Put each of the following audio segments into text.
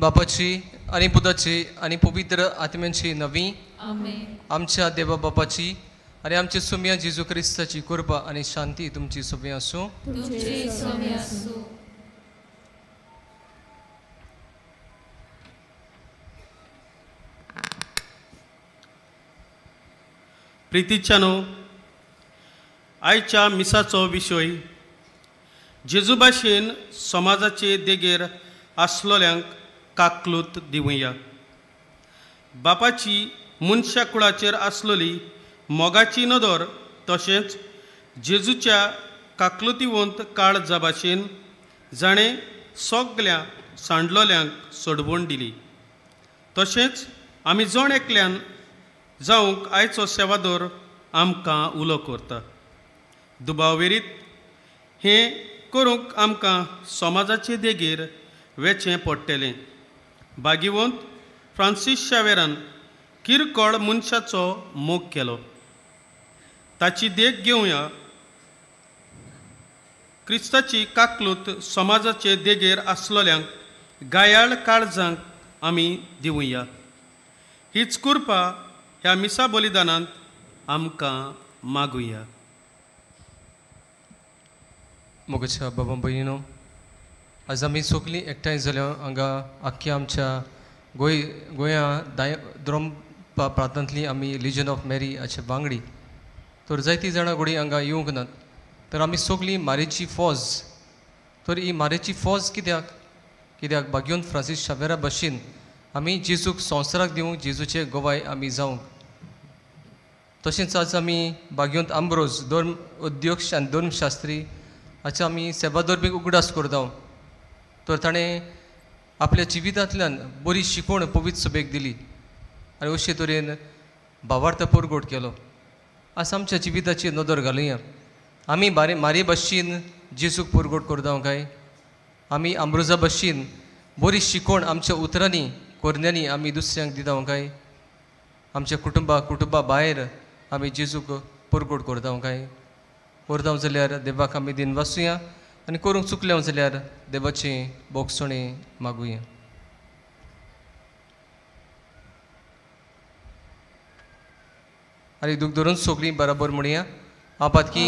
बापाची आनी पुताची आनी पवित्र आत्म्यांची नवी आमेन। आमच्या देवा बापाची आनी आमच्या सुम्या जेजू क्रिस्ताची कृपा आनी शांती तुमची सोबी आसूं। तुमची सोबी आसूं। प्रितीच्यानो, आयच्या मिसाचो विशय जेजू भाशेन समाजाचे देगेर आसलोल्यांक काकलूत दिवया। बापाची मनशा कुळाचेर आसलोली मोगाची नदर तशेंच जेजूच्या काकलुतीवंत काळजा भाशेन जाणें सगल्या सांडलोल्यांक सोडवण दिली, तशेंच आमी जण एकल्यान जावंक आयचो सेवादोर आमकां उलो करता। दुबावेरीत हें करूंक आमकां समाजाचे देगेर वेचें पडटलें। भाग्यवंत फ्रांसीस शावेरान किरकोळ मनशाचो मोग केलो, ताची देख घेवया। क्रिस्ताची काकलूत समाजाचे देगेर आसलोल्यांक गायाळ काळजांक आमी दिवया। हीच कृपा ह्या मिसा बलिदानांत आमकां मागुया। मोगाच्या बाबा भयणीनो, आज आमी सगळीं एकठांय जाल्या हांगा आख्ख्या आमच्या गोंया द्रोम प्रांतांतली आमी लिजन ऑफ मेरी हाचे वांगडी तर जायतीं जाणां घोडी हांगा येवंक नात, तर आमी सगळीं मारेची फौज। तर ही मारेची फौज कित्याक? कित्याक भाग्योन फ्रांसीस शावेरा भशेन आमी जेजूक संवसाराक दिवंक, जेजूचे गवाय आमी जावंक। तशेंच आज आमी भाग्योंत आंब्रोज धर्म अध्यक्ष आनी धर्मशास्त्री हाचे आमी सेवाधर्मीक उगडास करता। तर ताणें आपल्या जिवितांतल्यान बरी शिकवण पवित्र सभेक दिली आनी अशे तरेन भावार्थ परगट केलो। आज आमच्या जिविताचेर नदर घालुया। आमी मारे भशेन जेजूक परगट करता काय? आमी आंब्रोजा भशेन बरी शिकवण आमच्या उतरांनी करण्यांनी आमी दुसऱ्यांक दिता काय? आमच्या कुटुंबा भायर आमी जेजूक परगट करता काय? करता जाल्यार देवाक आमी दिनवासुया आनी करूंक चुकल्या जाल्यार देवाचें बोगसणें मागुया। आनी दूख धरून सगळीं बराबर म्हणया, आपातकी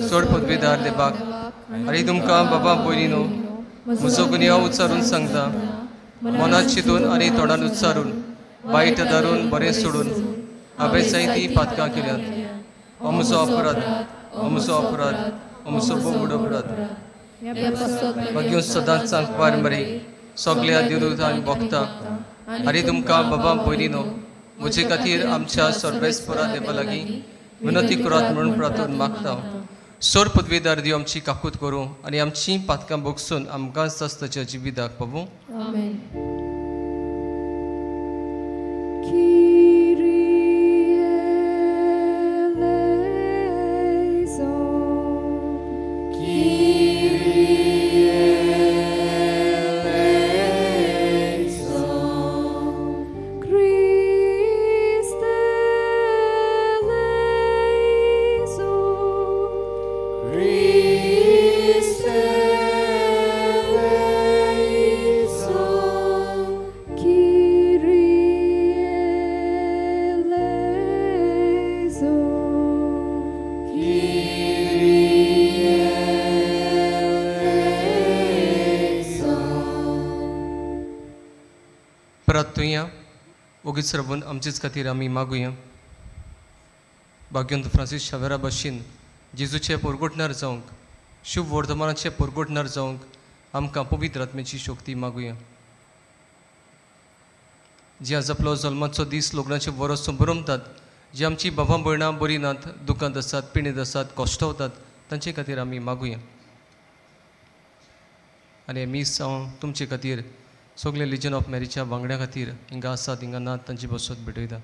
चड पदवेदार देवाक आनी तुमकां बाबा भयणीनो म्हजो गुन्यांव उच्चारून सांगता, मनात चिंतून आनी तोंडान उच्चारून वायट धरून बरें सोडून हांवें जायतीं पातकां केल्यात। हो म्हजो अपराध, हो म्हजो अपराध, हो म्हजो भोव अपराध। मागीर सदांच सांगपार मरे सगल्या देवदूतांक भोगता आनी तुमकां बाबा भयणीनो म्हजे खातीर आमच्या सर्वेस्परा देवा लागीं विनंती करात म्हणून प्रार्थना मागता। सोर पदवेदार देव आमची काकूत करूं आनी आमची पातकां भोगसून आमकां सस्ताच्या जिविताक पावूं। ओगीच रावून आमचेच खातीर आमी मागुया। भाग्यवंत फ्रांसीस शावेरा भशेन जेजूचे परगटणार जावंक, शुभ वर्तमानाचे परगटणार जावंक आमकां पवित्र आत्म्याची शक्ती मागुया। जी आज आपलो जल्माचो दीस लग्नाचे वरस संभ्रमतात, जी आमची बाबा भयणां बरी नात, दुकांत आसात, पिणेंत आसात, कश्टवतात, तांचे खातीर आमी मागुया। आनी मीस हांव तुमचे खातीर सगळे लिजन ऑफ मेरीच्या वांगड्या खातीर हिंगा आसात हिंगा नात तांची बसत भेटयता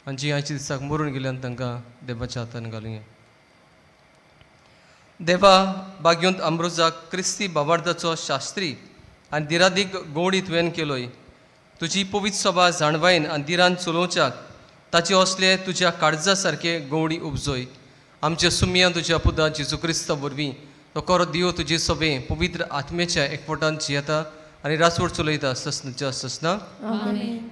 आनी जी आयच्या दिसाक मरून गेल्यान तांकां देवाच्या हातान घालुया। देवा भाग्यवंत आंब्रोजाक क्रिस्ती बाबार्थाचो शास्त्री आनी दिरादीक गोवणी तुवें केलोय। तुजी पवित्र सभा जाणवायन आनी दिरान चलोवच्याक ताचे असले तुज्या काळजा सारके गोवणी उपजोय। आमच्या सुमया तुज्या पुता जेजू क्रिस्ता वरवीं तो करो दियो तुजे सभे पवित्र आत्म्याच्या एकवटान जियेता आनी रासवड चलयता ससनाच्या ससना. आमेन.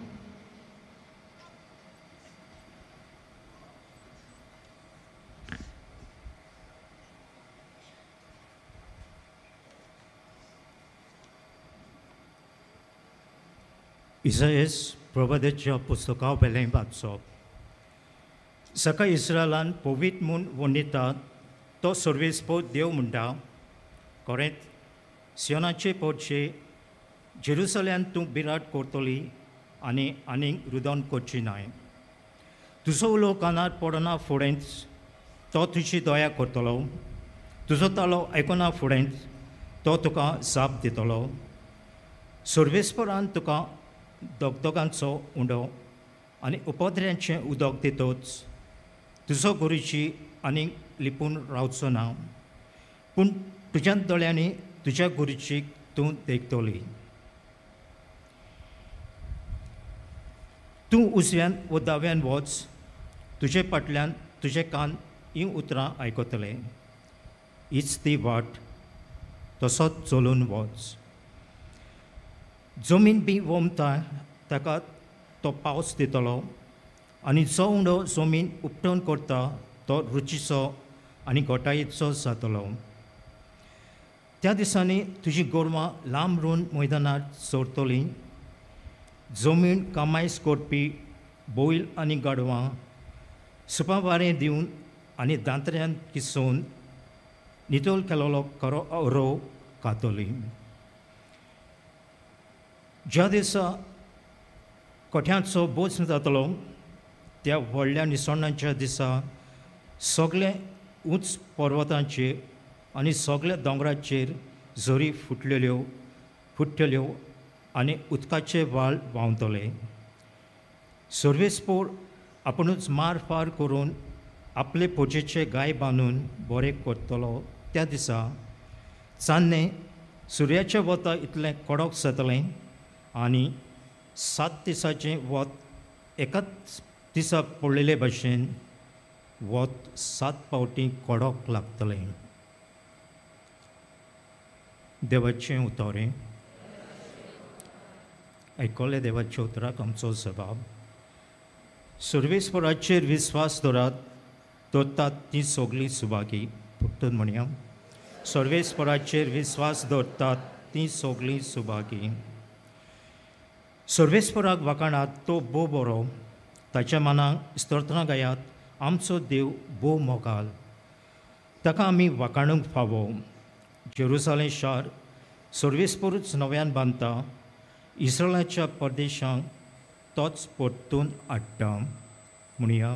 इसायस प्रबोधाच्या पुस्तका वेलें वाचप. सकाळ इस्रायलान पवित्र म्हूण वर्णितात तो सर्वेस्पोर देव म्हणटा, कोरेंत सियोनाचे पोटशे जेरुसल्यान तूं बिराड करतली आनी आनीक रुदन करची नाय. तुजो उलो कानार पडना फुडेंच तो तुजी दया करतलो, तुजो तालो आयकना फुडेंच तो तुका जाप दितलो. सर्वेस्परान तुका दगदगांचो उंडो आनी उपद्र्यांचें उदक दितच तुजो गुरुजी आनीक लिपून रावचो ना, पूण तुज्या दोळ्यांनी तुज्या गुरुजीक तूं देखतली. तूं उजव्यान वो दाव्यान वच, तुजे फाटल्यान तुजे कान हीं उतरां आयकतले. हीच ती वाट, तसोच चलून वच. जमीन बी वमता ताका तो पावस दितलो आनी जो उंडो जमीन उपटून करता तो रुचीचो आनी गोटायेचो जातलो. त्या दिसांनी तुजी गोरवां लांब रूंद मैदानार चरतलीं. जमीन कामायस करपी बैल आनी गाडवां सुपां वारें दिवन आनी दांतऱ्यान किसोवन नितळ केलोलो खरो रोव खातली. ज्या दिसा कोठ्यांचो बोज जातलो त्या व्हडल्या निसणांच्या दिसा सगळे उंच पर्वतांचेर आनी सगळ्या दोंगराचेर झरी फुट्टल्यो आनी उदकाचे व्हाळ व्हांवतले. सर्वेस्पोर आपुणूच मार फार करून आपले पोजेचे गाय बांदून बरें करतलो. त्या दिसा चान्नें सुर्याच्या वता इतलें कडक जातलें आनी 7 दिसाचें वत एकाच दिसा पडलेले भशेन वत 7 फावटी कडक लागतलें. देवाचें उतरें आयकलें. देवाच्या उतराक आमचो जबाब. सर्वेस्पराचेर विस्वास दवरात दवरतात ती सगळीं सुभागी. परतून म्हणया, सर्वेस्पराचेर विस्वास दवरतात ती सगळीं सुभागी. सर्वेस्पराक वाखाणात तो भोव बरो, ताच्या मनाक स्तोत्रां गायात. आमचो देव भोव मोगाल, ताका आमी वाखाणूंक फावो. जेरुसालेम शार सर्वेस्परूच नव्यान बांदता, इस्रायलाच्या परदेशांक तोच परतून हाडटा. म्हणया,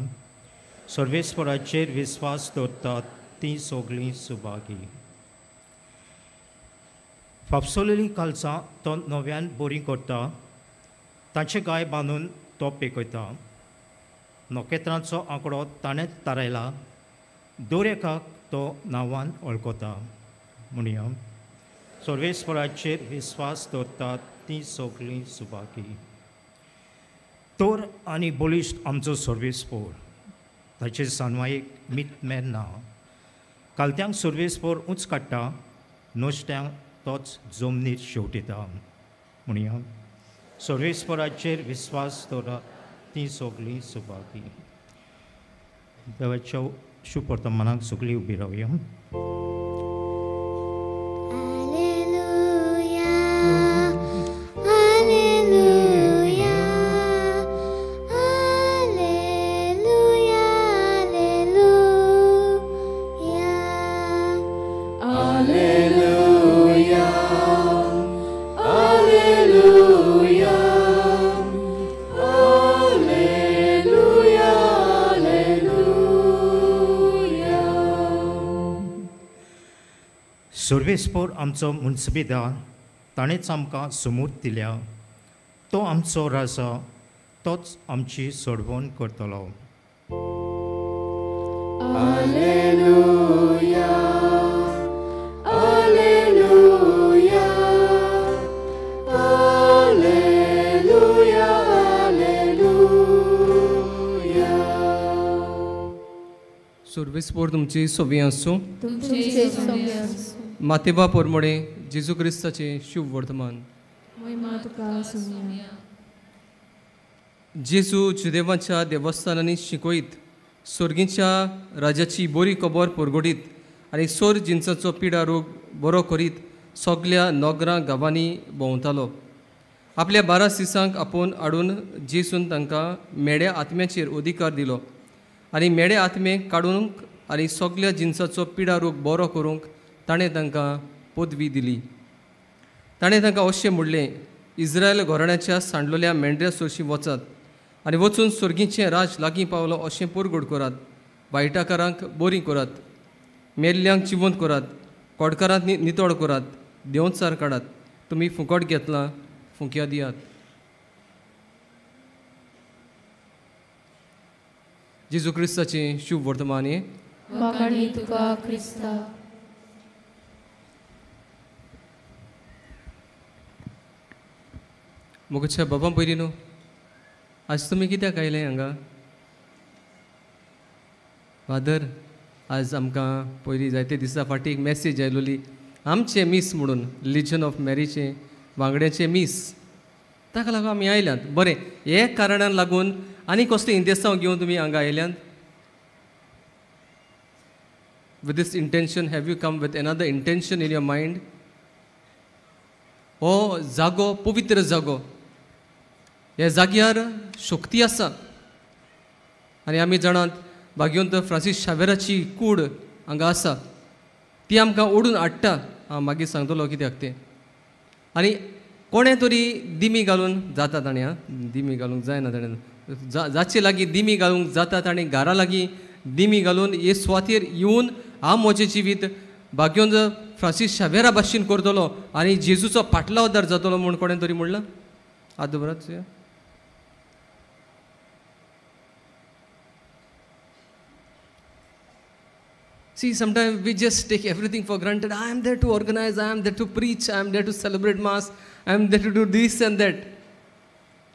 सर्वेस्पराचेर विस्वास दवरतात ती सगळीं सुभागी. फाफसलेलीं कालसां तो नव्यान बरीं करता, तांचे गाय बांदून तो पेकयता. नखेत्रांचो आंकडो ताणेंच थारायला, दर एकाक तो नांवान वळखता. म्हणया, सर्वेस्पराचेर विस्वास दवरतात ती सगळीं सुभागी. तर आनी बळिश्ट आमचो सर्वेस्पोर, ताचे सानवायेक मीत मेर ना. कालत्यांक सर्वेस्पोर उंच काडटा, नुस्त्यांक तोच जमनीर शेवटिता. म्हणया, सर्वेस्पराचेर विस्वास दवरात ती सगळीं सुभागी. देवाच्या शुभ वर्तमानाक सगळीं उबी रावया. सर्वेस्पोर आमचो मुन्सबीदार, ताणेंच आमकां सुमूर्त दिल्या. तो आमचो राजा, तोच आमची सोडवण करतलो. Alleluia, Alleluia, Alleluia, Alleluia. सर्वेस्पोर तुमची सोबी आसूं. तुमचे सोबी आसूं. मातेबा पोरमोडे जेजू क्रिस्ताचें शुभ वर्तमान. महिमा तुका सोम्या. जेजू जुदेवाच्या देवस्थानांनी शिकयत सोर्गीच्या राजाची बरी खबर परगटीत आनी सोर जिनसाचो पिडा रोग बरो करीत सगल्या नगरां गांवांनी भोंवतालो. आपल्या 12 सिसांक आपोवन हाडून जेजून तांकां मेड्या आत्म्याचेर अधिकार दिलो आनी मेडे आत्मे काडूंक आनी सगल्या जिनसाचो पिडा रोग बरो करूंक ताणें तांकां पदवी दिली. ताणें तांकां अशें म्हणलें, इस्रायल घराण्याच्या सांडलेल्या मेंढऱ्या सोरशीं वचात आनी वचून सोर्गीचें राज लागीं पावलो अशें परगट करात. वायटाकारांक बरीं करात, मेल्ल्यांक जिवंत करात, कोडकारांक नितळ करात, देंवचार काडात. तुमी फुकट घेतलां, फुंकया दियात. जेजू क्रिस्ताचें शुभ वर्तमान हें. वाखाणी तुका क्रिस्ता. मोगच्या बाबा पयलीं न्हू, आज तुमी कित्याक आयले हांगा? फादर, आज आमकां पयलीं जायते दिसा फाटीं एक मॅसेज आयलोली, आमचें मीस म्हणून लिजन ऑफ मॅरीचें वांगड्याचें मीस, ताका लागून आमी आयल्यात. बरें, हे कारणान लागून आनी कसलें इंतेसांव घेवन तुमी हांगा आयल्यात? With this intention have you come with another intention in your mind? हो जागो पवित्र जागो, ह्या जाग्यार शक्ती आसा आनी आमी जाणात भाग्यवंत फ्रांसीस शावेराची कूड हांगा आसा, ती आमकां ओडून हाडटा. हांव मागीर सांगतलो कित्याक तें. आनी कोणें तरी दिमी घालून जाता ताणें, आं दिमी घालूंक जायना ताणें, जाचे लागीं दिमी घालूंक जाता ताणें घरा लागीं दिमी घालून हे सुवातेर येवन हांव म्हजें जिवीत भाग्यवंत फ्रांसीस शावेरा भाशेन करतलो आनी जेजूचो पाटलावदार जातलो म्हूण कोणें तरी म्हणलां? आतां दवरात. See, sometimes we just take everything for granted. I am there to organize, I am there to preach, I am there to celebrate Mass, I am there to do this and that.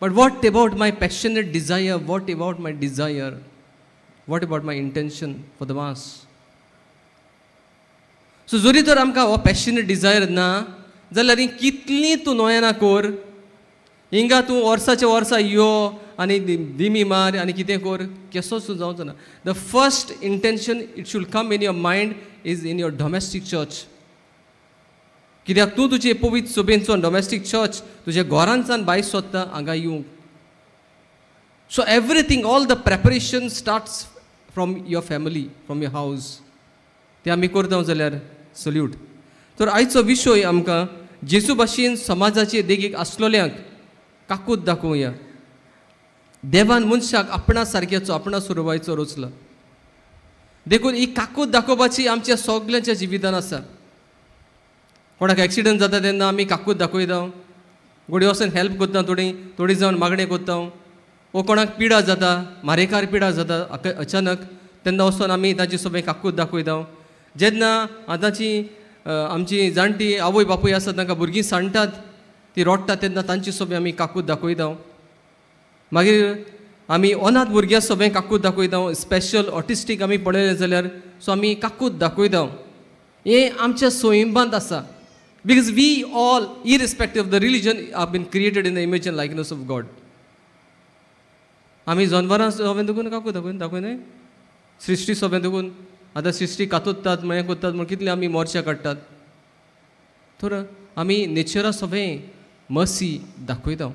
But what about my passionate desire? What about my desire? What about my intention for the Mass? So, जरी तर आमकां हो passionate desire ना जाल्यार कितली तूं नोयना कर, हिंगा तूं वर्साचे वर्सा यो आनी दिमी मार आनी कितें कर, केसोच तूं जावचो ना. The first intention it should come in your mind is in your domestic church. कित्याक तूं तुजे पवित्र सभेंचो डोमेस्टीक चर्च तुज्या घरांतल्यान भायर सोदता हांगा येवंक. So everything, all the preparation starts from your family, from your house. तें आमी करता जाल्यार सल्यूट. तर आयचो विशय आमकां जेजू भाशेन समाजाचे देगेक आसलेल्यांक काकूत दाखोवया. देवान मनशाक आपणा सारक्याचो आपणा सुरवायचो रचला, देखून ही काकूत दाखोवपाची आमच्या सगल्यांच्या जिवितान आसा. कोणाक एक्सिडंट जाता तेन्ना आमी काकूत दाखयता, घोडये वचून हेल्प करता, थोडी थोडी जावन मागणें करता. वो कोणाक पिडा जाता, मारेकार पिडा जाता अचानक, तेन्ना वचून आमी तांची सगळें काकूत दाखयता. जेन्ना आतांची आमची जाणटी आवय बापूय आसा तांकां भुरगीं सांडटात, ती रोडटात, तेन्ना तांची सगळें आमी काकूत दाखयता. मागीर आमी अनाथ भुरग्यां सगळें काकूत दाखयता. स्पेशल ऑटिस्टीक आमी पळयलें जाल्यार सो आमी काकूत दाखयता. हें आमच्या स्वयंबांत आसा, because we all irrespective of the religion are been created in the image and likeness of God. आमी जनवरां सगळें देखून काकूत दाखय दाखयनाय, सृश्टी सगळें देखून आतां सृश्टी कातोत्तात मागीर करतात म्हूण कितले आमी मोर्चा काडटात. तर आमी नेचरा सगळें मर्सी दाखयता.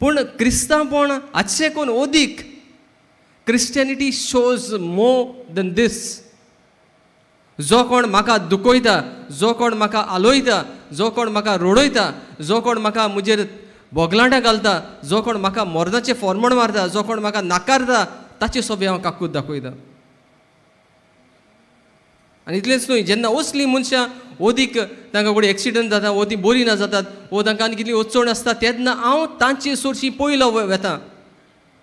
पूण क्रिस्तांवपण आजचे कोण अदीक, Christianity shows more than this. जो कोण म्हाका दुखयता, जो कोण म्हाका आलोयता, जो कोण म्हाका रडयता, जो कोण म्हाका म्हजेर बोगलांटां घालता, जो कोण म्हाका मरणाचें फॉर्मण मारता, जो कोण म्हाका नाकारता, ताचे सोबे हांव काकूत दाखयता. आनी इतलेंच न्हय, जेन्ना असलीं मनशां अदीक तांकां कडेन एक्सिडंट जाता वो तीं बरीं ना जातात वो तांकां आनी कितली अडचण आसता, तेन्ना हांव तांचे सोरशी पयलो वेता.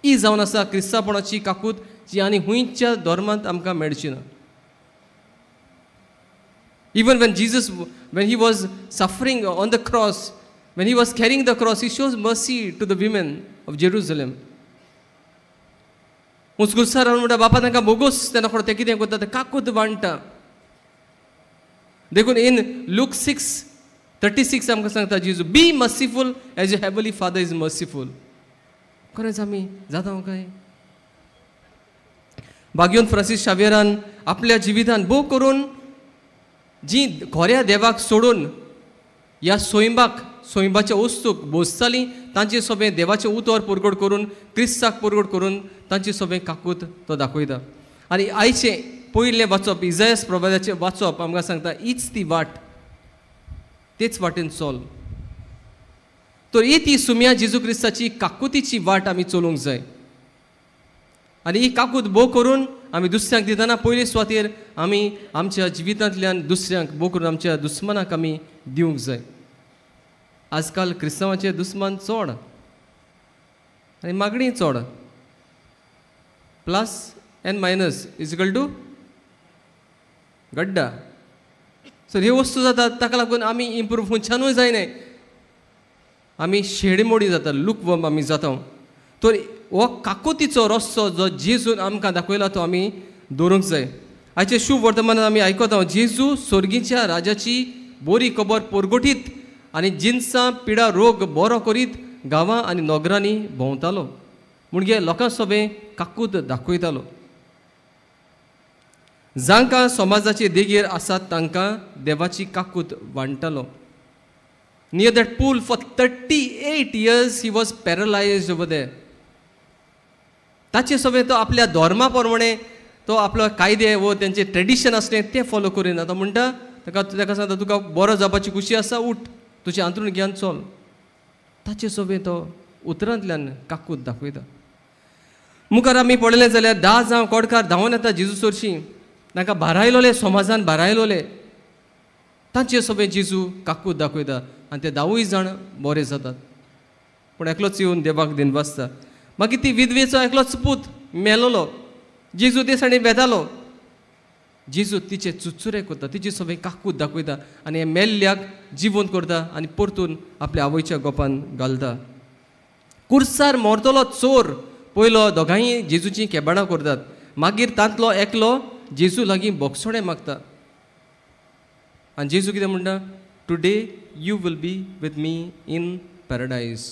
ही जावन आसा क्रिस्तांवपणाची काकूत जी आनी खंयच्या धर्मांत आमकां मेळची ना. Even when Jesus, when he was suffering on the cross, when he was carrying the cross, he shows mercy to the women of Jerusalem. मुसगुसार म्हणटा बापा तांकां बोगोस, तेन्ना कोण तें कितें करता, तें काकूत बांदता. देखून इन लूक 6 36 आमकां सांगता जेजू, be merciful as your heavenly father is merciful. खरेंच आमी जाता काय? बाग्योन फ्रांसीस शावियरान आपल्या जिवितान भोव करून जी खऱ्या देवाक सोडून ह्या सोयंबाक सोयंबाच्या वस्तूक बोसतालीं तांचे सोबें देवाचें उतर परगट करून क्रिस्ताक परगट करून तांचे सोबें काकूत तो दाखयता. आनी आयचें पयलें वाचप इजायस प्रवादाचें वाचप आमकां सांगता हीच ती वाट, तेच वाटेन चल. तर ही ती सुम्या जेजू क्रिस्ताची काकुतीची वाट आमी चलोवंक जाय. आनी ही काकूत भोव करून आमी दुसऱ्यांक दितना पयले सुवातेर आमी आमच्या जिवितांतल्यान दुसऱ्यांक भोव करून आमच्या दुस्मानाक आमी दिवंक जाय. आजकाल क्रिस्तांवाचे दुस्मान चड आनी मागणी चड, plus and minus is equal to गड्डा. सो ह्यो वस्तू जातात ताका लागून आमी इम्प्रूव खंयच्यानूय जायना, आमी शेडमोडी जाता, लुकवर्म आमी जाता. तर हो काकुतीचो रस्तो जो जेजून आमकां दाखयला तो आमी दवरूंक जाय. आयचे शुभ वर्तमानान आमी आयकता जेजू सोर्गीच्या राजाची बोरी खबर परगटीत आनी जिनसां पिडा रोग बरो करीत गांवां आनी नगरांनी भोंवतालो, म्हणजे लोकां सोबें काकूत दाखयतालो. जांकां समाजाचे देगेर आसात तांकां देवाची काकूत वांट्टालो. Near that pool for 38 years he was paralysed over there. ताचे सोबें तो आपल्या धर्मा प्रमाणे तो आपलो कायदे वो तेंचे ट्रेडिशन आसलें तें फॉलो करिना. तो म्हणटा ताका ताका सांगता तुका बरो जावपाची खुशी आसा, उठ तुजें आंतरून घेवन चल. ताचे सोबें तो उतरांतल्यान काकूत दाखयता. मुखार आमी पळयलें जाल्यार 10 जावं कोडकार धांवन येता जेजू सरशीं, तांकां भारायलोले समाजान भारायलोले, तांचे सोबें जेजू काकूत दाखयता आनी ते 10 जाण बरे जातात. पूण एकलोच येवन देवाक दिनवासता. मागीर ती विधवेचो एकलोच पूत मेलोलो, जेजू ते साणी वेतालो, जेजू तिचे चुचुरे करता, तिचे सोबें काकूत दाखयता आनी मेल्ल्याक जिवंत करता आनी परतून आपल्या आवयच्या गोपान घालता. कुर्सार मरतलो चोर पयलो दोगांय जेजूची केबाणां करतात, मागीर तांतलो एकलो जेजू लागीं बोगसोणें मागता आनी जेजू कितें म्हणटा, today you will be with me in paradise.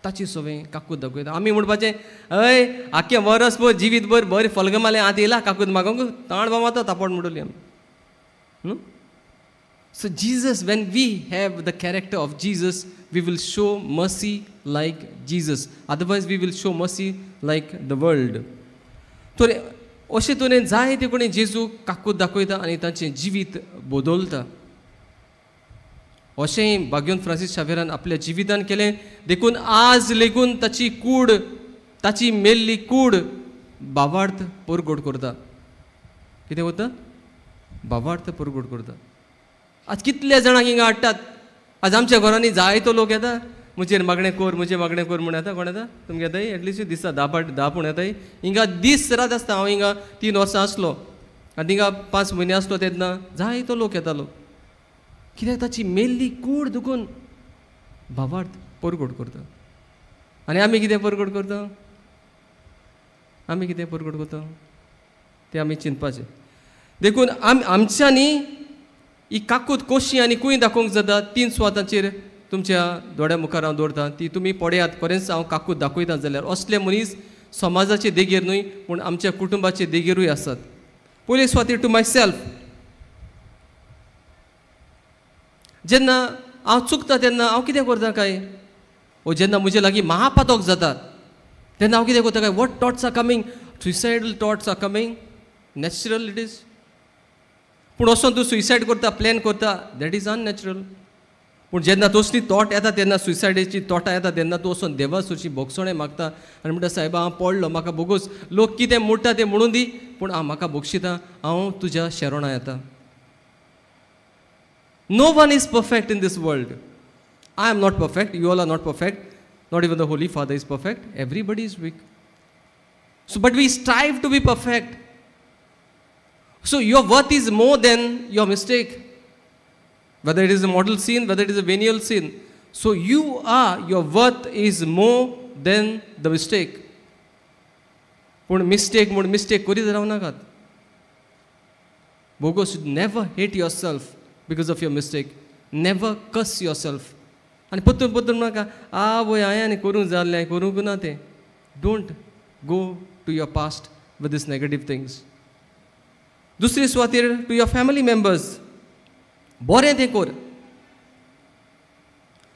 ताची सोबें काकूत दाखयता. आमी म्हणपाचें हय आख्खें वरस भर जिवीत भर बरें फलगमालें आतां येयला काकूत मागोंक ताण बाबा तापट म्हणटली आमी न्हू. So Jesus, when we have the character of Jesus we will show mercy like Jesus, otherwise we will show mercy like the world. तर अशें तरेन जायते कोणी जेजू काकूत दाखयता आनी तांचें जिवीत बदलता. अशेंय बाग्योन फ्रांसीस शावेरान आपल्या जिवितान केलें, देखून आज लेगून ताची कूड, ताची मेल्ली कूड बावार्थ परगोड करता. कितें करता? बावार्थ परगोड करता. आज कितल्या जाणांक हिंगा हाडटात, आज आमच्या घरांनी जायतो लोक येता, म्हजेर मागणें कर, म्हजेर मागणें कर म्हूण येता. कोण येता? तुमगे येताय एटलिस्ट दिसा 10 पूण येताय. हिंगा दीस रात आसता. हांव हिंगा 3 वर्सां आसलो आनी थिंगा 5 म्हयने आसलो तेन्ना जायतो लोक येतालो. कित्याक? ताची मेल्ली कूड दुखून भावार्थ परगोड करता. आनी आमी कितें परगोड करता? आमी कितें परगोड करता तें आमी चिंतपाचें. देखून आमच्यांनी ही काकूत कशी आनी खंय दाखोवंक जाता 3 सुवातांचेर तुमच्या दोळ्या मुखार हांव दवरता, ती तुमी पळयात. खरेंच हांव काकूत दाखयता जाल्यार असले मनीस समाजाचे देगेर न्हय पूण आमच्या कुटुंबाचे देगेरूय आसात. पयले सुवातेर टू my self. जेन्ना हांव चुकता तेन्ना हांव कितें करता काय, ओ जेन्ना म्हजे लागीं महापातक जाता तेन्ना हांव कितें करता काय, what thoughts are coming, suicidal thoughts are coming, natural it is. पूण वचोन तूं सुसायड करता, प्लॅन करता, that is unnatural. पूण जेन्ना तसली थॉट येता तेन्ना सुसायडीची थॉटां येता तेन्ना तूं वचोन देवा सरशी बोगसोणें मागता आनी म्हणटा, सायबा हांव पडलो, म्हाका बोगोस, लोक कितें म्हणटा तें म्हणून दी, पूण हांव म्हाका बोगशिता, हांव तुज्या शेरोणा येता. No one is perfect in this world. I am not perfect, you all are not perfect, not even the Holy Father is perfect, everybody is weak. So, but we strive to be perfect. So your worth is more than your mistake, whether it is a mortal sin, whether it is a venial sin. So you are, your worth is more than the mistake. पूण mistake म्हूण mistake करीत रावनाकात. बोगोस, never hate yourself because of your mistake. Never curse yourself. आनी परतून परतून म्हाका आवय हांवें आनी करूंक जाल्लें, हांवें करूंक ना तें. Don't go to your past with this negative things. दुसरी सुवातेर टू your family members बरें तें कर.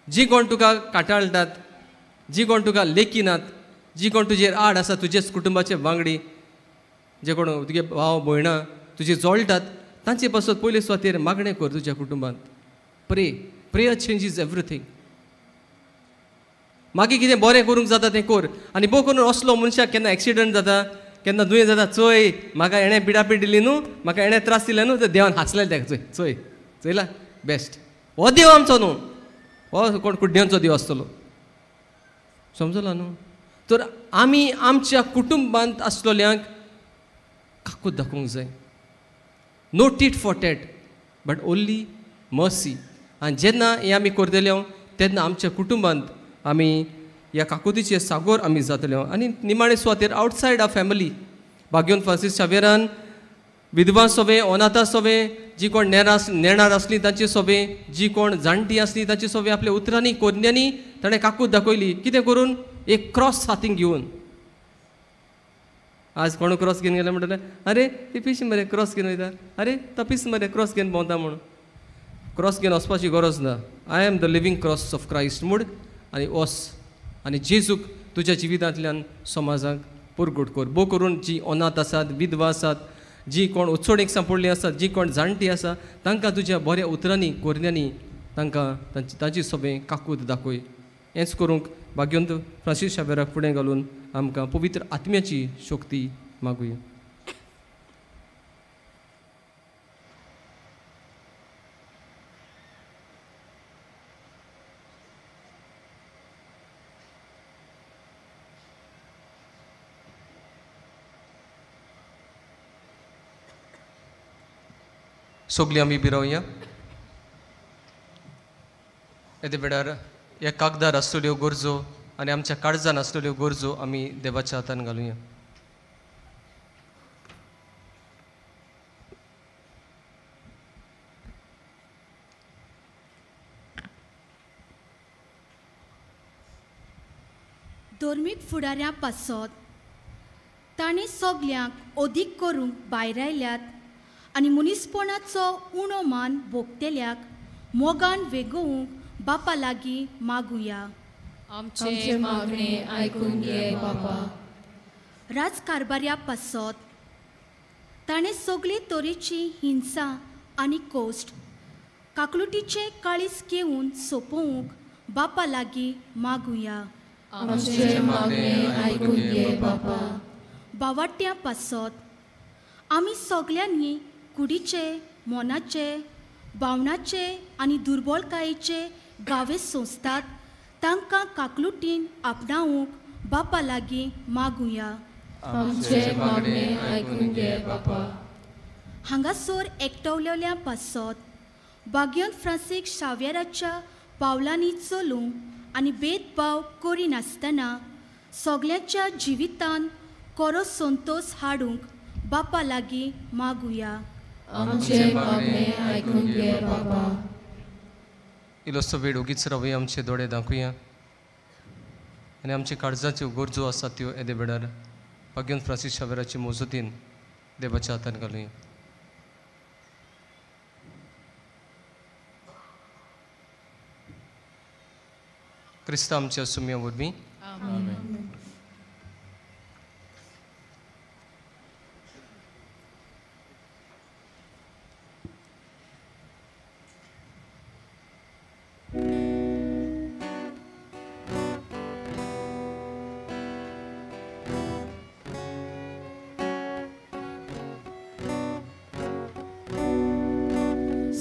जी कोण तुका काटाळटात, जी कोण तुका लेखिनात, जी कोण तुजेर आड आसा, तुजेच कुटुंबाचे वांगडी जे कोण तुगे भाव भयणां तुजे जोळटात तांचे पासत पयले सुवातेर मागणें कर तुज्या कुटुंबांत. Pray, prayer changes everything. मागीर कितें बरें करूंक जाता तें कर. आनी भोव करून असलो मनशाक केन्ना एक्सिडंट जाता, केन्ना दुयेंस जाता, चोय म्हाका हेणें पिडापीड दिली न्हू, म्हाका हेणें त्रास दिले न्हू, तर देवान हांसलें ताका, चोय चोय चोयला बेस्ट. हो देव आमचो न्हू, हो कोण कुड्ड्यांचो देव आसतलो, समजला न्हू. तर आमी आमच्या कुटुंबांत आसलेल्यांक काकूत दाखोवंक जाय. No tit for tat but only mercy. आनी जेन्ना हें आमी करतले तेन्ना आमच्या कुटुंबांत आमी ह्या काकुतीचे सागोर आमी जातले. आनी निमाणे सुवातेर आवटसायड our family भाग्योन फ्रांसीस शावेरान विधवा सोबे, अनाथा सोबे, जी कोण नेणार आसली तांचे सोबे, जी कोण जाणटी आसली तांचे सोबे आपल्या उतरांनी कोरण्यांनी ताणें काकूत दाखयली. कितें करून? एक क्रॉस हातीन घेवन. आज कोण क्रॉस घेवन गेले म्हणटलें, अरे ती पिशी मरे क्रॉस घेवन वयता, अरे तो पीस मरे क्रॉस घेवन भोंवता म्हणून. क्रॉस घेवन वचपाची गरज ना. I am the living cross of Christ म्हूण आनी वस आनी जेजूक तुज्या जिवितांतल्यान समाजाक पुरगुट कर. भोव करून जी अनाथ आसात, विधवा आसात, जी कोण उत्सोडीक सांपडली आसात, जी कोण जाणटी आसा, तांकां तुज्या बऱ्या उतरांनी कोरण्यांनी तांकां तांची सोबें काकूत दाखय. हेंच करूंक भाग्यवंत फ्रांसीस शावेराक फुडें घालून आमकां पवित्र आत्म्याची शक्ती मागुया. सगळीं आमी बिरोवया. येदे वेळार ह्या कागदार आसलेल्यो गरजो आनी आमच्या काळजान आसलेल्यो गरजो आमी देवाच्या हातान घालुया. धर्मीक फुडाऱ्यां पासत ताणें सगल्यांक अदीक करूंक भायर आयल्यात आनी मनीसपणाचो उणो मान भोगतेल्याक मोगान वेगोवंक बापा लागीं मागुया. आमचें मागणें आयकून घे बापा. राजकारभाऱ्या पासत ताणें सगळे तरेची हिंसा आनी कोश्ट काकलुटीचें काळीज घेवन सोंपोवंक बापा लागीं मागुया. आमचें मागणें आयकून घे बापा. बावाट्यां पासत आमी सगल्यांनी कुडीचे, मनाचे, भावनाचे आनी दुर्बलकायेचे गावे सोंसतात तांकां काकलुटीन आपणावंक बापा लागीं मागुया. आमचें मागणें आयकून घे बापा. हांगासर एकटवलेल्या पासत बाग्योन फ्रांसीक शावेराच्या पावलांनी चलूंक आनी भेदभाव करिनासतना सगल्यांच्या जिवितान कोरो संतोश हाडूंक बापा लागीं मागुया. आमचें मागणें आयकून घे बापा. इल्लोसो वेळ ओगीच रावया, आमचे दोळे दाखोवया आनी आमचे काळजाच्यो गरजो आसात त्यो येदे वेळार भाग्योन फ्रांसीस शावेराचे मजतीन देवाच्या हातान घालुया. क्रिस्ता आमच्या सुम्या वरवीं. आमेन.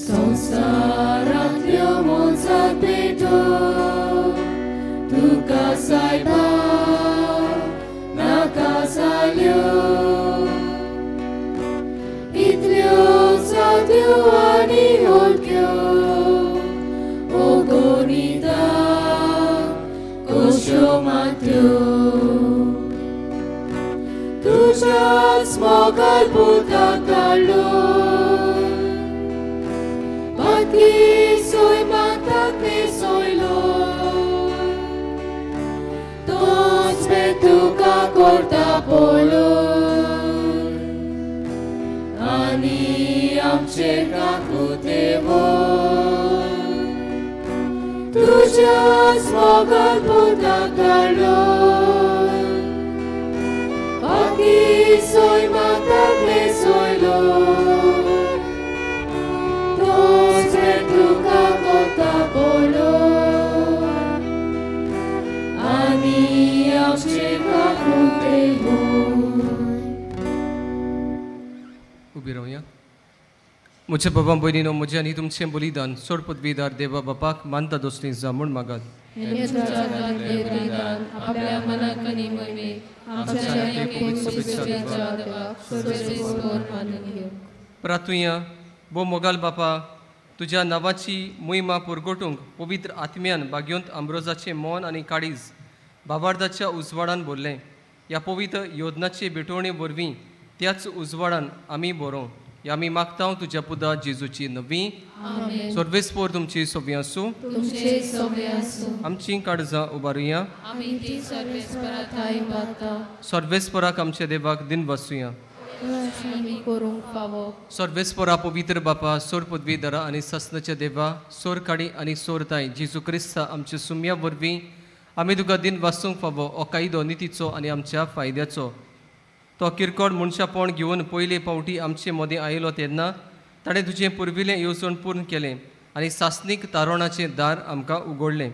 संवसारांतल्यो मोजात पेटो तुका सायबा नाका जाल्यो, इतल्यो जात्यो आनी हलक्यो ओगोनिता कश्यो मात्यो, तुज्याच मोगार पुताक धाडलो. पाती सोयमाताकले सोयलो तोच मे तुका करता पळय आनी आमचे काकुते वय तुज्याच मोगान पुताक धाडलो पाती सोयमाताकले सोयलो तोच मे तुका करता पळय आनी आमचे काकुते वय. उबी रावया. म्हज्या बाबा भयणीनो, म्हजें आनी तुमचें बलिदान सोड पदवीदार देवा बापाक मानता दोस्ती जा म्हूण मागात. हें तुज्या हातांतलें बलिदान आपल्या मनाक आनी मोहिमेक आमच्या आनी पवित्र देवाक सर्वेस्पर मानून घेवंक. प्रार्थुया. भो मोगाल बापा, तुज्या नांवाची मोहिमा पुरगोटूंक पवित्र आत्म्यान भाग्योंत आंब्रोजाचें मन आनी काळीज भावार्थाच्या उजवाडान भरलें. ह्या पवित्र योजनाचे भेटवणे वरवीं त्याच उजवाडान आमी बरोवं ह्या आमी मागता तुज्या पुता जेजूची नवी. आमेन. सर्वेस्पर तुमची सोबी आसूं. तुमचे सोबी आसूं. आमची काळजां उबारुया. आमी ती सर्वेस्परा ठांय उबारता. सर्वेस्पराक आमच्या देवाक दिन बसुया. आमी करूंक फावो. सर्वेस्परा पवित्र बापा, सोर पदवीधरा आनी ससनाच्या देवा, सोर काडी आनी सोर ताय जेजू क्रिस्ता आमच्या सुम्या वरवीं आमी तुका दिन वासूंक फावो हो कायदो नितीचो आनी आमच्या फायद्याचो. तो किरकोळ मनशापण घेवन पयले पावटी आमचे मदीं आयलो तेन्ना ताणें तुजें पुर्विल्लें येवजण पूर्ण केलें आनी सासणीक तारोणाचें दार आमकां उगडलें.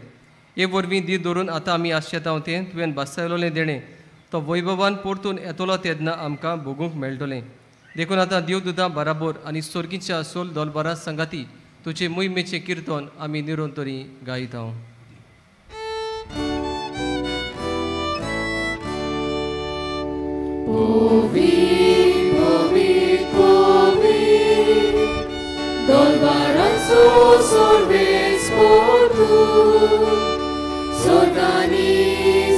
हे वरवीं दी धरून आतां आमी आशेतांव तें तुवें भासायलोलें देणें तो वैभवान परतून येतलो तेन्ना आमकां भोगूंक मेळटलें. देखून आतां देवदुतां बराबर आनी सोर्गीच्या सोल दोलबारा संगाती तुजे मोहिमेचें किर्तन आमी निरंतरी गायता. Povit, povit, povit, dolbaranzo sorves portu, sorgani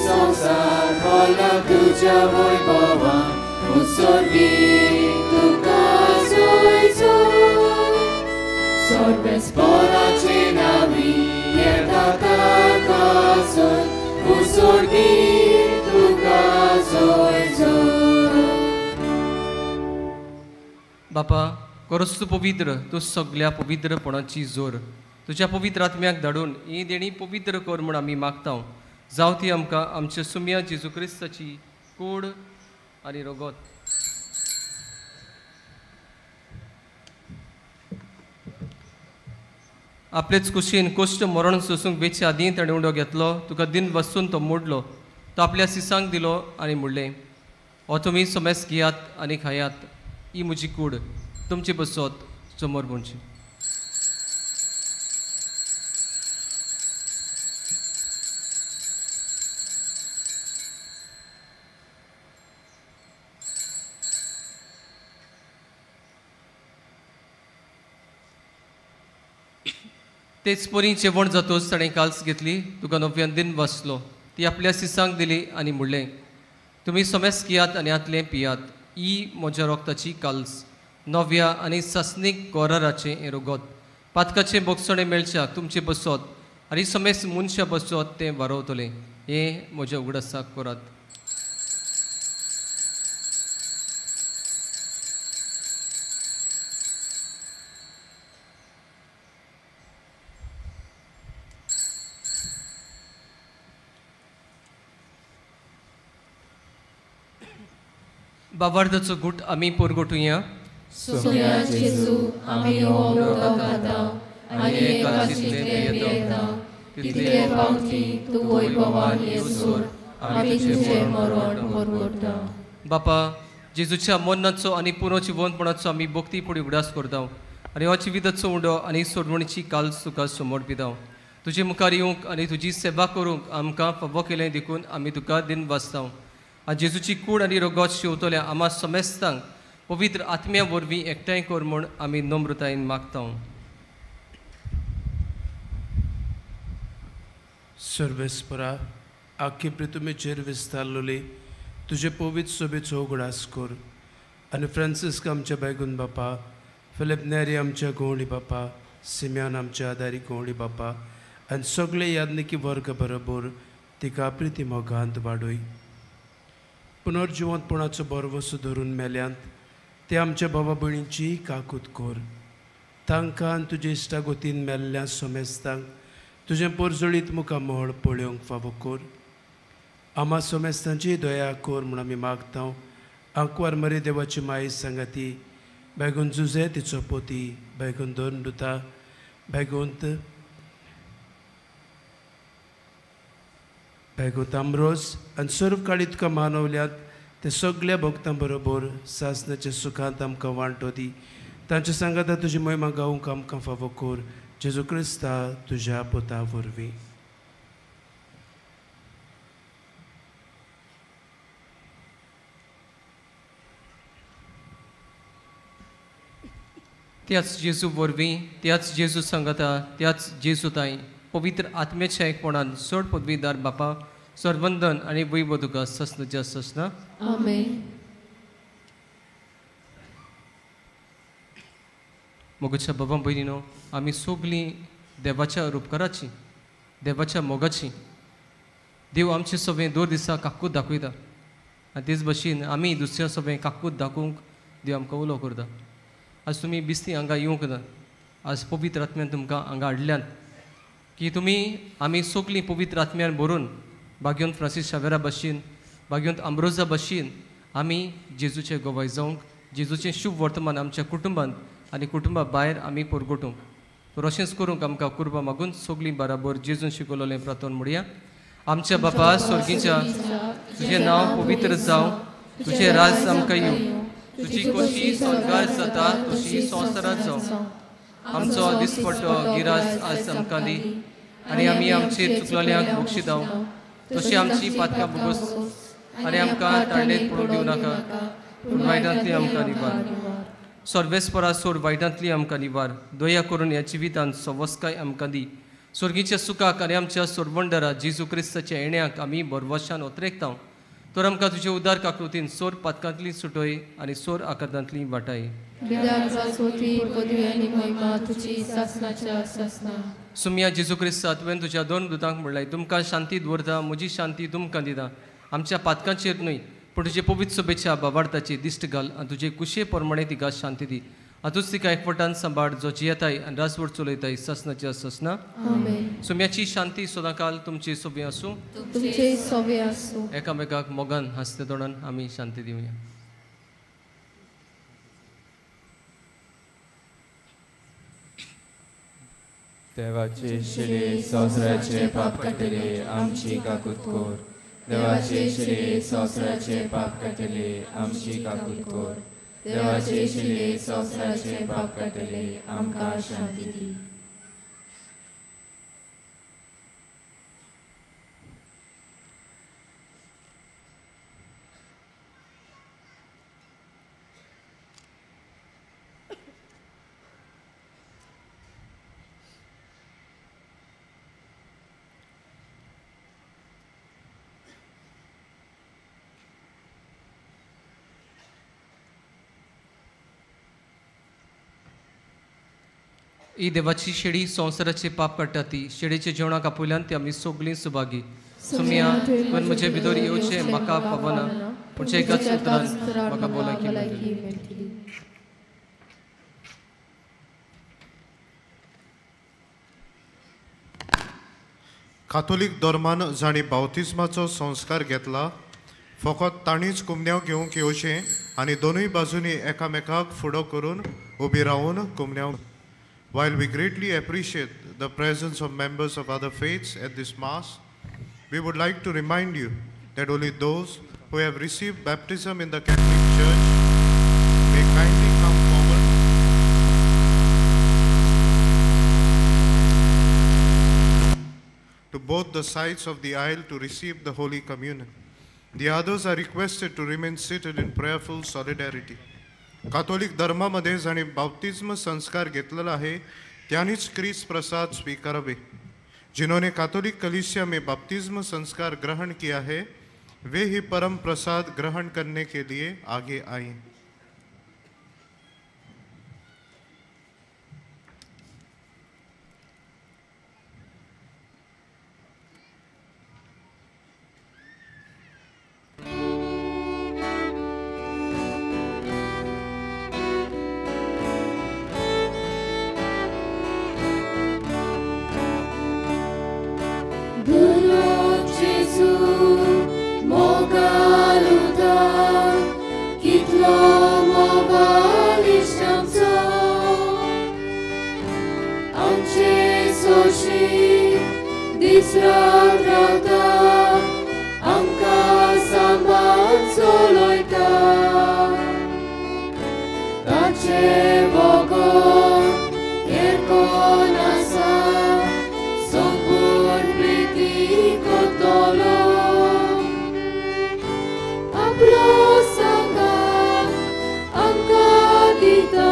संसार भरला तुज्या वैभवान, उत्सर्गी तुका जय जय. सर्वेस्पराचे नांवी येता ताका जय, उत्सर्गी तुका जय जय. बापा, खरोच तूं पवित्र, तूं सगल्या पवित्रपणाची जोर. तुज्या पवित्र आत्म्याक धाडून ही देणी पवित्र कर म्हूण आमी मागता. जावं ती आमकां आमच्या सुम्या जेजू क्रिस्ताची कूड आनी रगत. आपलेच कुशीन कश्ट मरण सोसूंक वेचे आदीं ताणें उडो घेतलो, तुका दिन बसून तो मोडलो, तो आपल्या सिसांक दिलो आनी म्हणलें, हो तुमी समेस घेयात आनी खायात, ही म्हजी कूड तुमची बसत समोर म्हणची. तेच परी जेवण जातोच ताणें काल्स घेतली, तुका नव्यान दिन बसलो, ती आपल्या सिसांक दिली आनी म्हणलें, तुमी समेस घेयात आनी हातलें पियात, ही म्हज्या रोगताची काल्स, नव्या आनी सासणीक गोराराचें हें रगत, पातकाचें बोगसणें मेळच्याक तुमचें बसत आनी समेस मनशां बसत तें वारवतलें. हें म्हज्या उगडासाक करात. बाबार्दाचो गुट आमी पोरगोटुया. सोम्या जेजू, आमी हो उदक खाता आनी एका चिंतले पियेता, तितले पावटी तूं वैभवान येसर आमी तुजें मरण पोरगोटा. बापा, जेजूच्या मरणाचो आनी पुनर्जिवंतपणाचो आमी भक्ती फुडें उगडास करता आनी हो जिविताचो उंडो आनी सोडवणीची काल्स तुका समर्पिता. तुजे मुखार येवंक आनी तुजी सेवा करूंक आमकां फावो केलें देखून आमी तुका दिन वाचता. आनी जेजूची कूड आनी रगत शिंवतल्या आमा समेस्तांक पवित्र आत्म्या वरवीं एकठांय कर म्हूण आमी नम्रतायेन मागता. सर्वेस्परा, आख्खी पृथ्वीचेर विस्तारलेली तुजे पवित्र सोबेचो उगडास कर आनी फ्रांसिस्क आमच्या बैगून बापा, फिलिप नेरी आमच्या गवळी बापा, सिम्यान आमच्या आदारी कोवळी बापा आनी सगळे यादनिकी वर्ग बरोबर तिका प्रिती मोगांत वाडय. पुनर्जिवंतपणाचो भरवसो धरून मेल्यांत ते आमच्या बाबा भयणींची काकूत कर. तांकां आनी तुजे इश्टागोतीन मेल्ल्या सोमेस्तांक तुजें पोरजळीत मुखामळ पळोवंक फावो कर. आमा सोमेस्तांची दया कर म्हूण आमी मागता. आंकवार मरे देवाची माई सांगाती बेगून जुजे तिचो पोती बेगून दोन दुता बेगून बेगून आमरोज आनी सर्व काळी तुका मानवल्यात ते सगळ्या भक्तां बरोबर सासनाच्या सुखांत आमकां वांटो दी. तांच्या सांगाता तुजी महिमा गावंक आमकां फावो कर. जेजू क्रिस्ता तुज्या पुता वरवीं. त्याच जेजू वरवीं, त्याच जेजू सांगाता, त्याच जेजू ताई पवित्र आत्म्याच्या एकपणान सोड पदवीदार बापा सर्वंदन आनी वैभव तुका ससनाच्या ससना. आमेन. मोगाच्या बाबा भयणीनो, आमी सगळीं देवाच्या उपकाराची, देवाच्या मोगाची. देव आमचे सगळें दर दिसा काकूत दाखयता आनी तेच भशेन आमी दुसऱ्या सगळें काकूत दाखोवंक देव आमकां उलो करता. आज तुमी बिस्ती हांगा येवंक ना, आज पवित्र आत्म्यान तुमकां हांगा हाडल्यात की तुमी आमी सगळीं पवित्र आत्म्यान भरून भाग्योन फ्रांसीस शावेरा भशेन, भाग्योन आंब्रोजा भशेन आमी जेजूचे गवाय जावंक, जेजूचें शुभ वर्तमान आमच्या कुटुंबांत आनी कुटुंबा भायर आमी परगटूंक. तर अशेंच करूंक आमकां कुर्बा मागून सगळीं बराबर जेजून शिकवलें प्रार्थना म्हणया. आमच्या बापा स्वर्गीच्या, तुजें नांव पवित्र जावं, तुजें राज आमकां येवं, तुजी खोशी स्वर्गार जाता तशी संवसारांत जावं. आमचो दिसपट्टो गिराज आज आमकां दी आनी आमी आमचेर चुकलेल्यांक बक्षिदाव तशी आमची पातकां भोगोस आनी आमकां तांडेत पडूंक दिवं नाका, पूण वायटांतली आमकां निवार. सर्वेस्परा सोड वायटांतली आमकां निवार. दया करून ह्या जिवितांत सवस्काय आमकां दी. स्वर्गीच्या सुखाक आनी आमच्या सोरवंडरा जेजू क्रिस्ताच्या येण्याक आमी भरवशान ओतरेकता. तर आमकां तुजे उदार काकृतीन सोर पातकांतली सुटय आनी सोर आकारांतली वाटाय. सुम्या जेजू क्रिस्ता, तुवें तुज्या दोन दुतांक म्हणलाय, तुमकां शांती दवरता, म्हजी शांती तुमकां दिता. आमच्या पातकांचेर न्हय पूण तुजे पवित्र सभेच्या बाबार्थाची दिश्ट घाल आनी तुजे कुशे प्रमाणे तिका शांती दी. आतूच तिका एकवटान सांबाळ जो जियेताय आनी राजवट चलयताय ससनाच्या ससना. सुम्याची शांती सदांकाल तुमची सोबी आसूं. एकामेकाक मोगान हांसते तोंडान आमी शांती दिवया. देवाचे शिरे संवसाराचे पाप काडटले आमची काकूत कर. देवाचे शिरे संवसाराचे पाप काडटले आमची काकूत कर. देवाचे शिरे संवसाराचे पाप काडटले आमकां शांती दी. ही देवाची शेळी संवसाराचे पाप काडटा ती शेळीचे जेवणाक आपयल्यान ती आमी सगळीं सुभागी. सुम्या पण म्हजे भितर येवचें म्हाका पावना, पूण एकाच उतरान म्हाका भलायकी मेळटली. कातोलीक धर्मान जांणी बावतिज्माचो संस्कार घेतला फकत तांणीच कुमन्यांव घेवंक येवचें आनी दोनूय बाजूंनी एकामेकाक फुडो करून उबी रावन कुमन्यांव. While we greatly appreciate the presence of members of other faiths at this Mass, we would like to remind you that only those who have received baptism in the Catholic Church may kindly come forward to both the sides of the aisle to receive the Holy Communion. The others are requested to remain seated in prayerful solidarity. Catholic धर्मामध्ये जांणी बाप्तिज्म संस्कार घेतलेला आहे त्यांनीच क्रिस्त प्रसाद स्वीकारावे. जिन्होंने Catholic कलीसिया में बाप्तिज्म संस्कार ग्रहण किया है वे ही परम प्रसाद ग्रहण करने के लिए आगे आए. आमचे सोशी दीस रात रावता आमकां सांबाळ चलयता ताचे बगर हेर कोण आसा सोंपून प्रिती करतलो आपलो सांगात आमकां दिता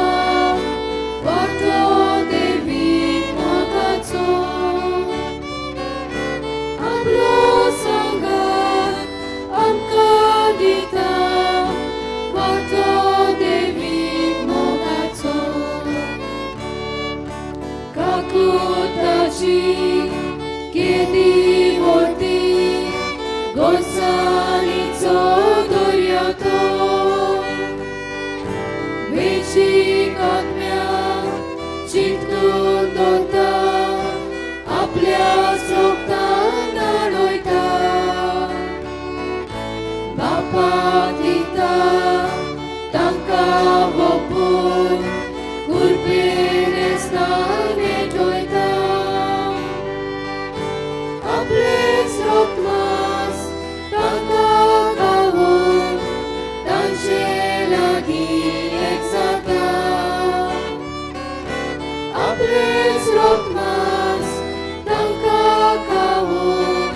वाटो देवीक मोगाचो आपलो सांगात आमकां दिता वाटो देवीक मोगाचो काकुळटाची केदी व्हडली गोडसाणीचो दर्या तो वेंचीक आत्म्याक चिंतून दवरता आपल्या रोगतान न्हाणयता बापाक दिता तांकां वोपून कुरपेन न्हेटयता आपलेच रोगमास तांकां खावोवन तांचे लागीं एक जाता आपलेच रोगमास तांकां खावोवन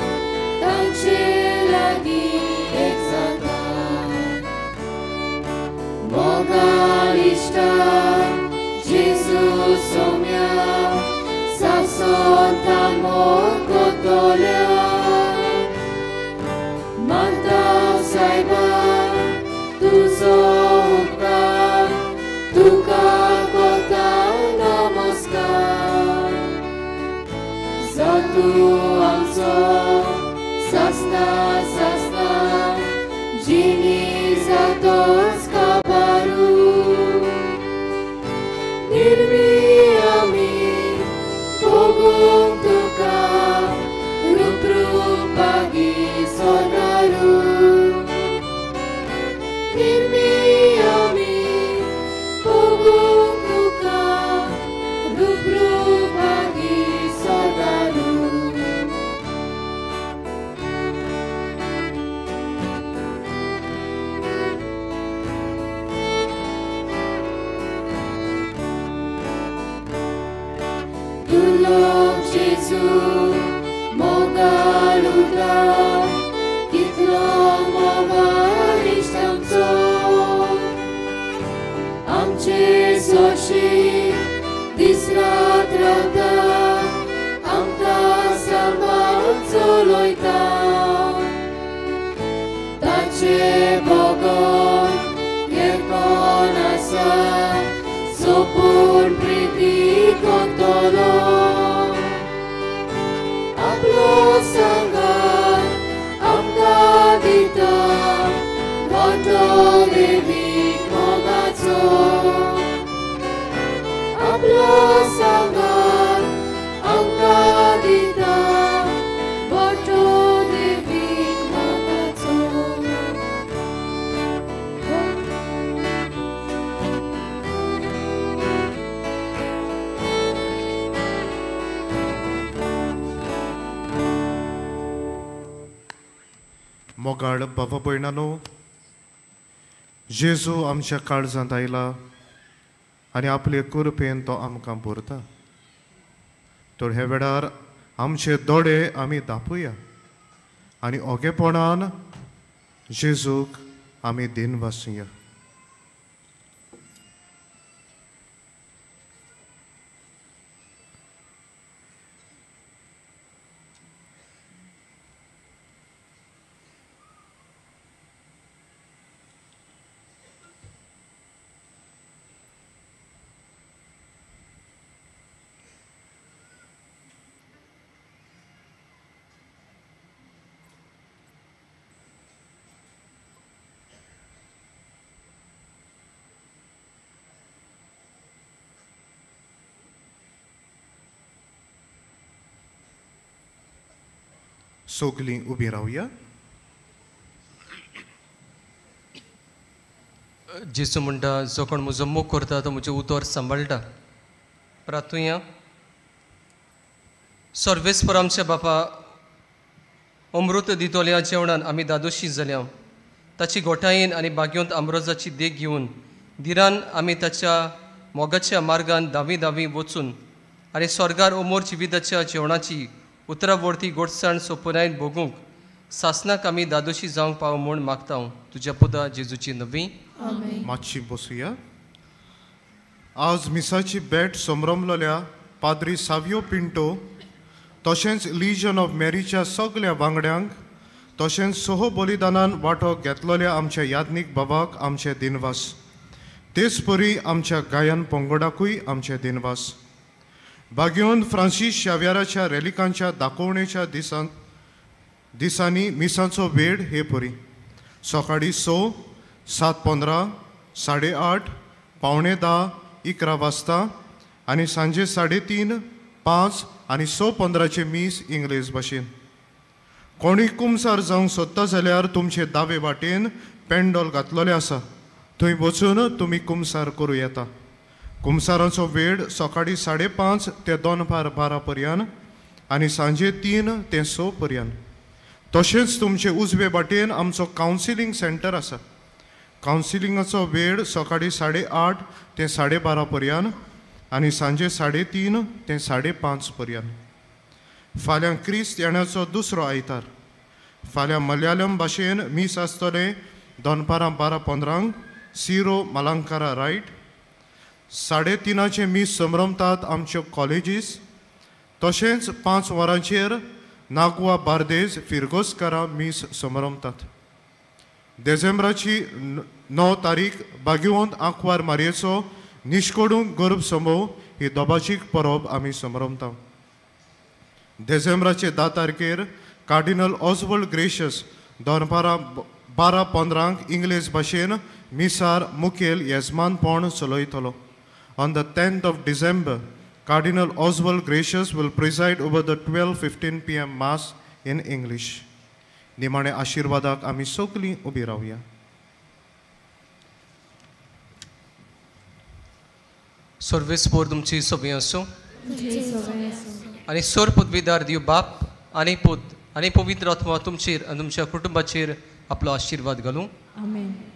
तांचे लागीं एक जाता मोगाळ इश्टा जेजू सोम्या सासोंता मोग करतल्या मानता सायबा तुजो उपकार तुका करता नमस्कार जातू आमचो सासना सासना जिणी जातोच काबारू निर्मी आमी भोगूंक तुका रूप रूपागी सोनारू निर्मी आमी भोगूंक तुका रूप रूपागी सोनारू. तुलो जेजू मोगाळ उदार कितलो मोगाळ इश्ट आमचो आमचे सोशी दीस रात रावता आमकां सांबाळ चलयता ताचे बगर हेर कोण आसा सोंपून प्रिती करतलो आपलो सांगात आमकां दिता वाटो देवीक मोगाचो आपलो सांगात आमकां दिता वाटो देवीक मोगाचो. मोगाळ बाबा भयणानो, जेजू आमच्या काळजांत आयला आनी आपले कृपेन तो आमकां भरता. तर हे वेळार आमचे दोळे आमी दापुया आनी ओगेपणान जेजूक आमी दिन वासुया. सगलीं उबीं रावया. जेजू म्हणटा, जो कोण म्हजो मोग करता तो म्हजें उतर सांबाळटा. प्रार्थुया. सर्वेस्पर आमच्या बापा अमृत दितोल्या जेवणान आमी दादोशी जाल्या. ताची गोठायेन आनी बागयोंत आमरोजाची देख घेवन धिरान आमी ताच्या मोगाच्या मार्गान धावी धावी वचून आनी स्वर्गार अमोर जिविताच्या जेवणाची उतरावर्ती गोडसाण सोपनायन भोगूंक सासनाक आमी दादोशी जावंक पाव म्हूण मागता तुज्या पुता जेजूची नवी. मातशी बसुया. आज मिसाची भेट समरमलेल्या पाद्री सावियो पिंटो तशेंच लिजन ऑफ मेरीच्या सगळ्या वांगड्यांक तशेंच सह बलिदानान वांटो घेतलेल्या आमच्या याज्ञीक बाबाक आमचे दिनवास. तेच परी आमच्या गायन पंगडाकूय आमचे दिनवास. बागयोन फ्रांसीस शाव्याराच्या रेलिकांच्या दाखोवणेच्या दिसांनी मिसांचो वेळ हे परी सकाळीं 6, 7:15, 8:30, 9:45, 11 वाजता आनी सांजे 3:30, 5 आनी 6:15 मीस इंग्लेज भाशेन. कोणी कुमसार जावंक सोदता जाल्यार तुमचे दावे वाटेन पेंडोल घातलेलें आसा, थंय वचून तुमी कुमसार करूं येता. कुमसाराचो वेळ सकाळीं 5:30 ते दनपार 12 पर्यंत आनी सांजे 3 ते 6 पर्यंत. तशेंच तुमचे उजवे वाटेन आमचो कावन्सिलींग सेंटर आसा. कावन्सिलिंगाचो वेळ सकाळीं 8:30 ते 12:30 पर्यंत आनी सांजे 3:30 ते 5:30 पर्यंत. फाल्यां क्रिस्त येण्याचो दुसरो आयतार. फाल्यां मलयाळम भाशेन मीस आसतलें दनपारां 12:15 सिरो मलंकारा रायट. 3:30 मीस समरमतात आमच्यो कॉलेजीस. तशेंच 5 वरांचेर नागवा बार्देज फिरगोस्कारा मीस समरमतात. देझेंब्राची 9 तारीख बागिवंत आंकवार मारयेचो निश्कोडूंक गर्भ समोव ही दोबाजीक परब आमी समरमता. देझेंब्राचे 10 तारखेर कार्डिनल ऑजवल्ड ग्रेशस दनपारां 12:15 इंग्लेज भाशेन मिसार मुखेल येजमानपण चलयतलो. On the 10th of December, Cardinal Oswald Gracias will preside over the 12:15 p.m. Mass in English. निमाणे आशिर्वादाक आमी सगळीं उबी रावया. सर्वेस्पर तुमची सोबी आसूं आनी सोर पदवीदार दिव बाप आनी पूत आनी पवित्र आत्मा तुमचेर आनी तुमच्या कुटुंबाचेर आपलो आशिर्वाद घालूं.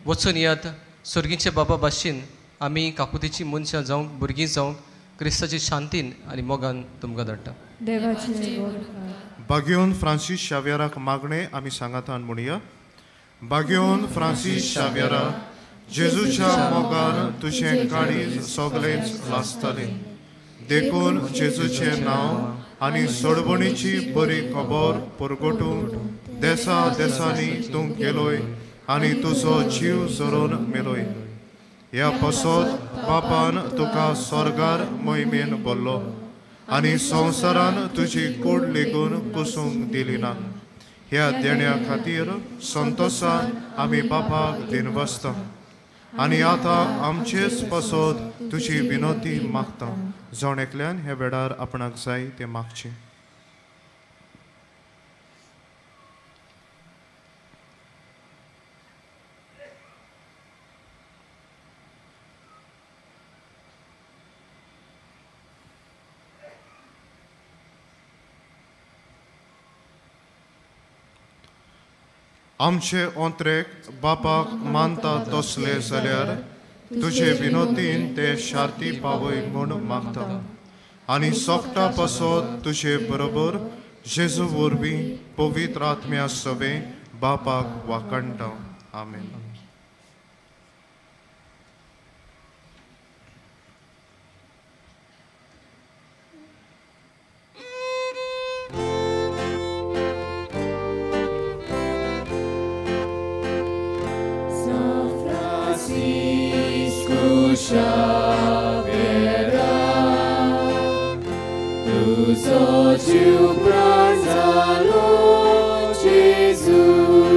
वचून येयात सर्गीचे बाबा भाशेन आमी काकुतीची मनशां जावंक भुरगीं जावंक क्रिस्ताची शांतीन आनी मोगान तुमकां धाडटा. बागयोन फ्रांसीस शाव्याराक मागणें आमी सांगातान म्हणया. बागयोन फ्रांसीस शाव्यारा, जेजूच्या मोगान तुजें काळीज सगळेंच लासतलें, देखून जेजूचें नांव आनी सोडवणीची बरी खबर परगटूंक देसा देसांनी तूं गेलोय आनी तुजो जीव झरोवन मेलोय. ह्या पासत बापान तुका स्वर्गार मोहिमेन भरलो आनी संवसारान तुजी कूड लेगून कुसूंक दिली ना. ह्या देण्या खातीर संतोशान आमी बापाक दिनवासता आनी आतां आमचेच पासत तुजी विनोती मागता. जण एकल्यान ह्या वेळार आपणाक जाय तें मागचें. आमचे ओंत्रेक बापाक मानता तसले जाल्यार तुजे विनोतीन ते शार्ती पावय म्हूण मागता आनी सोकटा पासत तुजे बरोबर जेजू वरवीं पवित्र आत्म्या सवें बापाक वाखाणटा. आमेन. Xaviera, tu so ciu pranzalo Gesù.